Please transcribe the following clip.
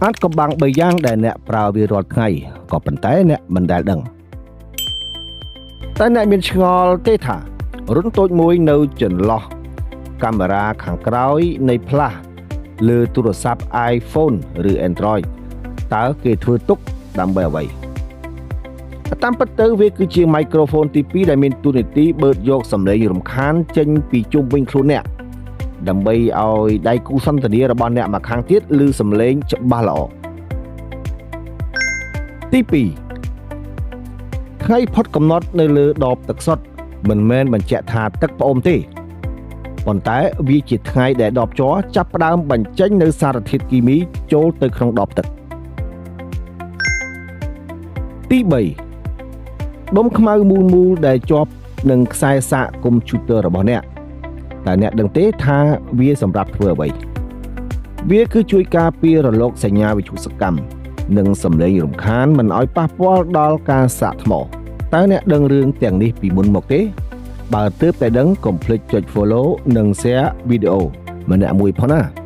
អាថ៌កំបាំង3យ៉ាងដែលអ្នកប្រើវារាល់ថ្ងៃក៏ប៉ុន្តែអ្នកមិនដែលដឹងតែអ្នកមានឆ្ងល់ទេថារន្ធតូចមួយនៅចន្លោះកាមេរ៉ាខាងក្រោយនៃផ្លាស់លើទូរស័ព្ទ iPhone ឬ Android តើគេធ្វើទុកដើម្បីអ្វីតាមពិតទៅវាគឺជាមីក្រូហ្វូនទី2ដែលមានតួនាទីបឺតយកសំឡេងរំខានចេញពីជុំវិញខ្លួនអ្នកដើម្បីឲ្យដៃគូសន្ទនារបស់អ្នកម្ខាងទៀតឮសំឡេងច្បាស់ល្អទី2ថ្ងៃផុតកំណត់នៅលើដបទឹកសុទ្ធមិនមែនបញ្ជាក់ថាទឹកផ្អូមទេប៉ុន្តែវាជាថ្ងៃដែលដបជ័រចាប់ផ្ដើមបញ្ចេញនៅសារធាតុគីមីចូលទៅក្នុងដបទឹកទី3ដុំខ្មៅមូលមូលដែលជាប់នឹងខ្សែសាកកុំព្យូទ័ររបស់អ្នកតើអ្នកដឹងទេថាវាសម្រាប់ធ្វើអ្វីវាគឺជួយការពាររលកសញ្ញាវិទ្យុសកម្មនិងសំឡេងរំខានមិនឲ្យប៉ះពាល់ដល់ការសាកថ្មតើអ្នកដឹងរឿងទាំងនេះពីមុនមកទេបើទើបតែដឹងកុំភ្លេចចុច Follow និង Share វីដេអូម្នាក់មួយផងណា។